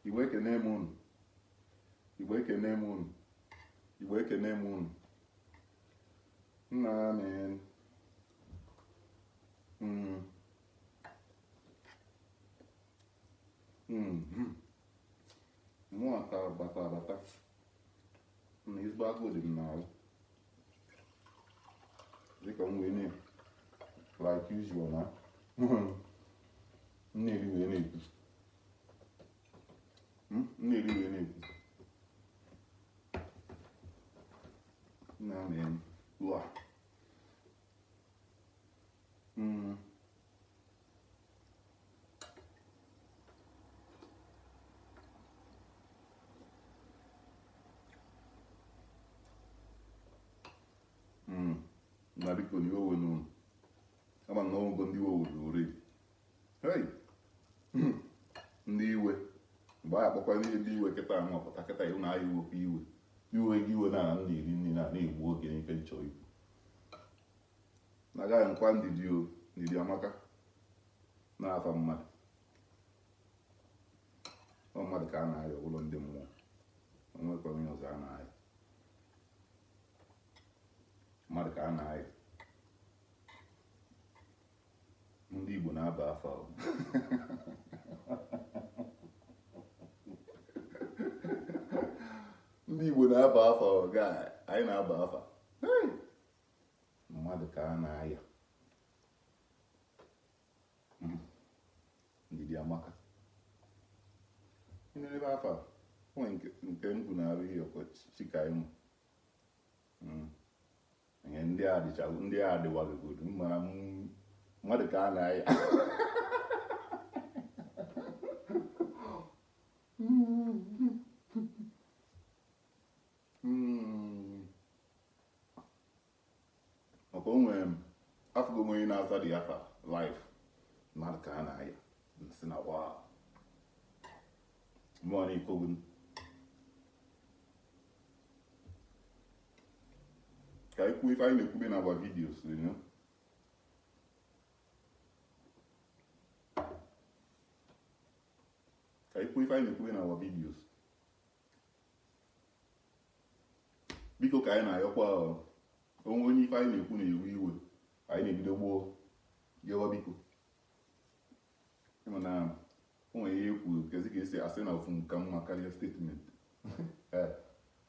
Igbo ekene m unu. Igbo ekene m unu. Igbo ekene m unu. Nna amen. Mm. Mm. Mụnwa ka bata abata na ezigbo agụụ dị m n'ahụ dịka m wee na like usual na m na-eri wee na-ekwu m na-eri wee na-ekwu nna m ua. Na biko na iwe wena unu ama na ọgwụgwọ ndị iwe were already. Hey! Ndị iwe mgbe anyị akpọkwa ndị iwe kịta anwa pụta kịta ịhụ na anyị wekwa iwe iwe gị iwe na m na-eri nri na na-egbu oge n'ife nchọ ikwu na agaghị nkwa ndidi o ndidi amaka na-afa mmadụ ọ mmadụ ka a na-ayọ ụlọ ndị mmụọ onwekwa onye ọzọ a na-ayọ mmadụ ka a na-ayọ ndị Igbo na-aba afa o. Ndị Igbo na-aba afa o, guy. Anyị na-aba afa. Hey! Mmadụ ka a na-ayọ. Ndidi amaka. Ị na-ebe afa o nwere nke m kwunara ihe ọkwa Chikaima. Ihe ndị a dịcha ndị a dịwagogodu mana mmadụ ka a na-aya. Maka o nwere afụgo m onye na-aza dị afa life mmadụ ka a na-aya si na wa mmụọ na-ekogu ka anyị kwuo ife anyị na-ekwube na our videos, you know? Ka anyị kwuo ife anyị na-ekwube na our videos. Biko ka anyị na-ayọkwa onwe onye ife anyị na-ekwu na-ewe iwe anyị na-ebido gboo yọwa biko ịma na o nwere ihe ekwu kezi ka esi asị na ofu ka mma karịa statement.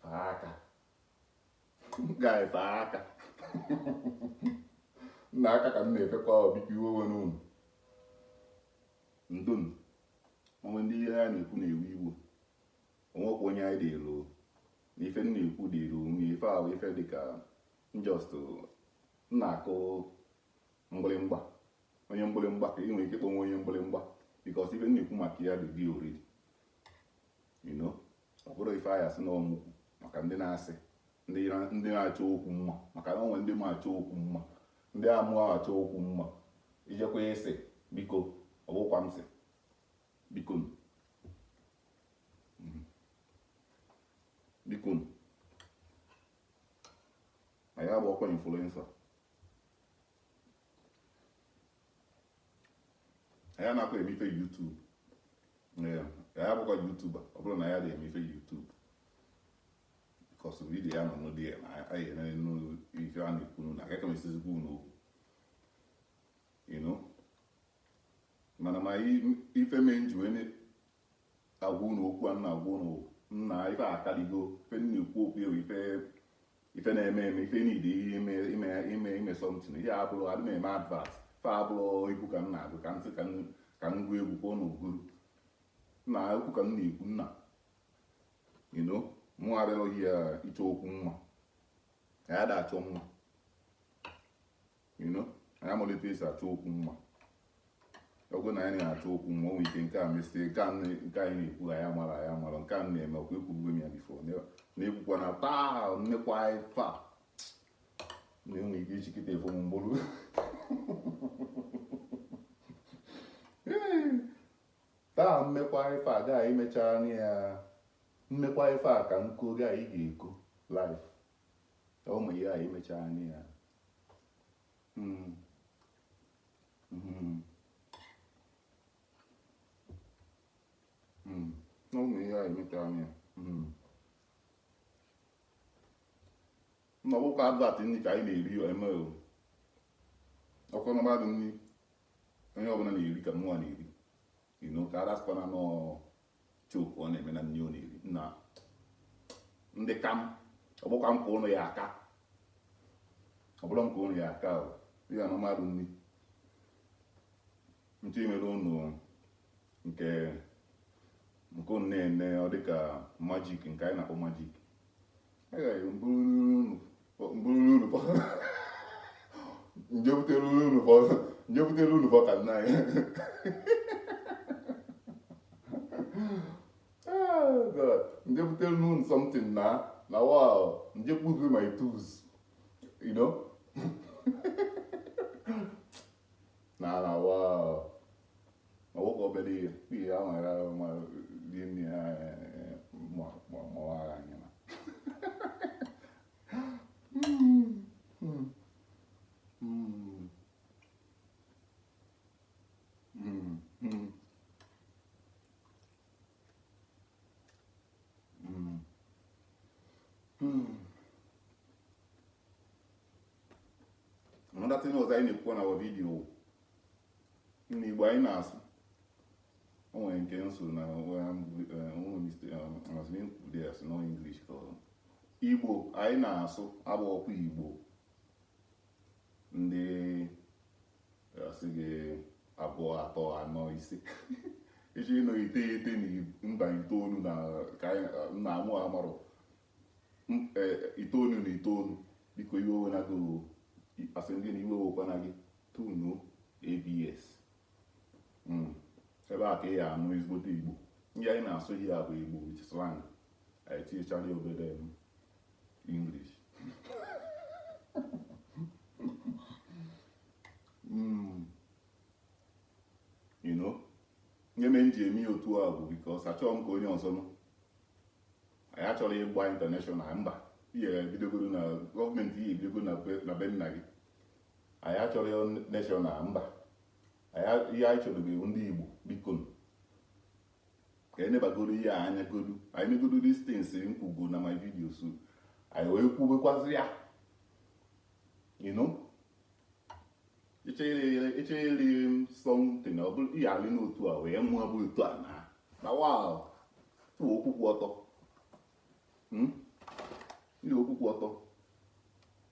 Faa aka guy, faa aka nna aka ka m na-efekwa biko iwe we n'unu ndonu onwe ndị ihe a na-ekwu na-ewe iwe onwekwa onye anyị dịrụ na ife m na-ekwu dịrị onwe ife ahụ ife dịka just na-akụ mgbịrịmgba onye mgbịrịmgba ka ị nwere ike ịkpọnwe onye mgbịrịmgba because ife m na-ekwu maka ya dị dị already, you know. Ọ bụrụ ife anyị asị na ọmụkwu maka ndị na-asị ndị na-achọ okwu mma maka na onwe ndị ma achọ okwu mma ndị amụ achọ okwu mma ijekwa ịsị biko ọ bụkwa m sị biko biko anyị agba ọkwa influencer anyị anakwa eme ife YouTube. Anyị abụkwa YouTuber ọ bụrụ na ya dị eme ife YouTube because video ya nọ n'ụdị ya na anyị enene ife a na-ekwu na agaghị m esizikwa unu okwu, you know. Mana ma ife mee nji wee agwa unu okwu a na-agwa unu nna ife akaligo ife na-ekwu okwu ewu ife ife na-eme eme ife niile ime ime ime ime something ihe abụrụ adị m eme advert ife abụrụ egwu ka m na-agụ ka ntị ka m gụọ egwu ka ọ na-oguru nna okwu ka m na-ekwu nna, you know. Mụ abịarọghị ya ịchọ okwu mma ya ada achọ mma, you know. Anyị amalite esi achọ okwu mma ọgụ na anyị na-achọ okwu mma o nwere ike nke a mesie nke anyị na-ekwu anyị amara anyị amara nke a na-eme ọkwa ekwubugo m ya before na-ekwukwa na taa nnekwa ife a na-enwe ike ichikịta efo m mgbụrụ taa mmekwa ife a gaa imechaa ya mmekwa ife a ka nko gaa ị ga-eko life ụmụ ihe a imechaa ya. Ụmụ Emechara m ya. Na ọbụkwa advert nri ka anyị na-eri eme o. Ọkwa na mmadụ nri onye ọbụla na-eri ka mụnwa na-eri. You know, ka arasịkwana nọ choke ọ na-eme na nri ọ na-eri. Na ndị kam ọbụkwa m ka ụnụ ya aka. Ọ bụrụ m ka ụnụ ya aka o. Ya na mmadụ nri. Nche imere ụnụ nke nke ụnụ na-ene ọ dịka magic nke anyị na-akpọ magic. Agaghị njebutere unu fọ ka nna anyị. God, njebutere unu something na na wow, njekpuzi my tools, you know. Na na wow. Ma nwoke obere ihe ihe a nwere ma rie nri ha ma agha anya na. Another thing ọzọ anyị na-ekwu na our video n'Igbo anyị na-asụ o nwere nke nso na no English ka Igbo anyị na-asụ abụghịkwa Igbo ndị asị gị 2 3 4 5 iji nọ 9 na mba 9 na ka anyị na-amụ amarụ 9 na 9 biko iwe owe na gị asị ndị na iwe owekwana gị tunu ABS. Ebe a ka ị ya anụ ezigbote Igbo. Ndị anyị na-asụ ihe a bụ Igbo with slang. Anyị tinyechara obere English. You know, ihe mere m ji eme otu a bụ because achọghị m ka onye ọzọ nụ. Anyị achọrọ ịgba international mba. Ihe ebidogoro na gọọmenti ihe ebidogoro na be nna gị. Anyị achọrọ national mba. Ihe anyị chọrọ bụ ndị Igbo biko ka anyị nebagoro ihe a anya godu. Anyị megodo these things nkwugo na my videos. Anyị wee kwubekwazị ya. You know? Ịchọ iri something ọ bụrụ ihe alị n'otu a wee mụọ bụ otu a na na wow tụọ okwukwu ọtọ. Ihe okwukwu ọtọ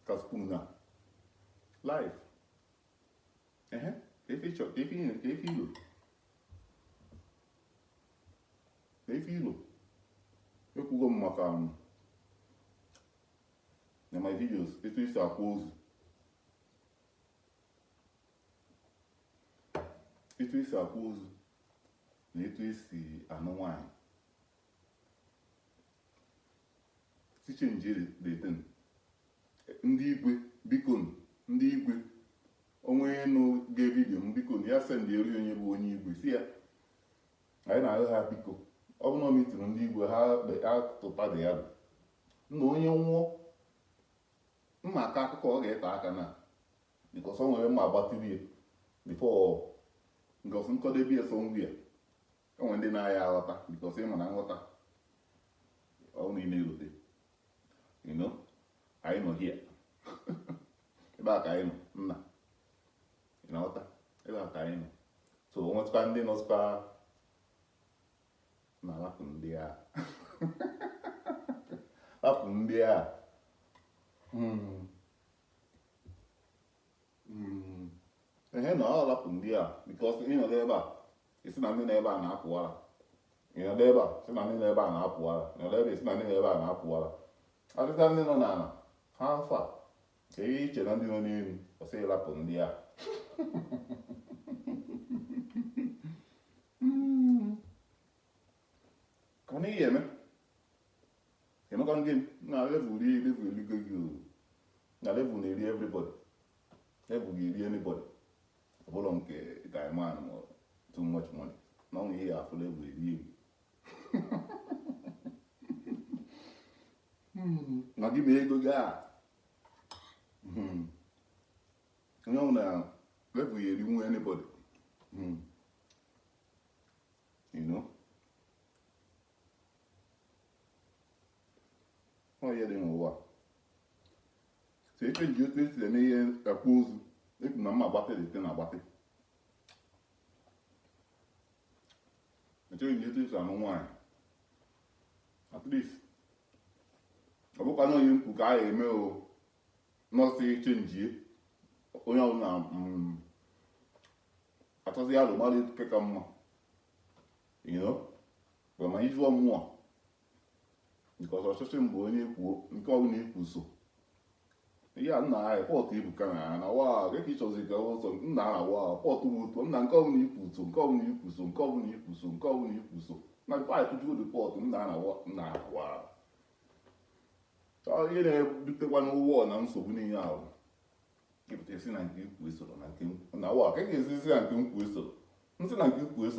ka spoon na life. Ehe, ka ife ịchọ, ka ife ka ife ilo. Ka ife ilo. Ekwugo m maka na my videos etu esi akwa ozu. Etu esi akwa ozu na etu esi anụ nwaanyị. Si change the thing. Ndị igwe biko ndị igwe onwe nụ ge vidio m biko ya send eri onye bụ onye igwe si ya anyị na-arịọ ha biko ọ bụrụ na mitụrụ ndị igwe ha tụta dị ya nna onye nwụọ mma aka akụkọ ọ ga-ete aka na because ọ nwere mma agbatịrị ya before because nkọdebe ya so ngwa ya o nwere ndị na-aya aghọta because ịma na nghọta ọ na ị na-elote, you know, anyị nọ here ebe a ka anyị nọ nna ị na-aghọta ebe a ka anyị nọ so nwetụkwa ndị nọsịkwa na rapụ ndị a rapụ ndị a ehe na ọ rapụ ndị a because ị nọdụ ebe a isi na ndị nọ ebe a na-apụ ara ị nọdụ ebe a si na ndị nọ ebe a na-apụ ara ị nọdụ ebe isi na ndị nọ ebe a na-apụ ara adịza ndị nọ n'ala ha afọ a ka ihe iche na ndị nọ n'elu ọsị ịrapụ ndị a ka ọ na-ihe eme emekwa gị na level rie level eligo gị o na level na-eri everybody level ga-eri anybody ọ bụrụ nke guyman ma too much money na ọ ihe afụ level eri gị na gị ma ego gị a onye ọ na level ya erinwu anybody. You know? Ọ ihe dị n'ụwa. So ife ji otu esi eme ihe ekwu ozu ekwu na mma agbatị dị na agbatị. Echeghị m etu esi anụ nwaanyị. At least ọ bụkwa na onye nkwu ka a eme o nọọsụ chenjie onye ọbụla achọzi ya alụ mmadụ nke ka mma, but ma ịjụọ mmụọ, because ọchịchị m bụ onye kwuo nke ọbụla ikwu so ihe a nna anyị pọtụ Ebuka na ya na wa ka ị chọzi ka ụzọ nna na wa pọtụ bụ otu nna, nke ọbụla ikwu so, nke ọbụla ikwu so, nke ọbụla ikwu so, nke ọbụla ikwu so na pipe juo dị pọtụ nna na wa nna na wa. Ihe na-ebutekwa n'ụwa na nsogbu niile ahụ ịpụta esi na nke ikwu esoro na nke na wa ka ị ga-esi si na nke nkwu esoro nsị na nke ikwu esoro.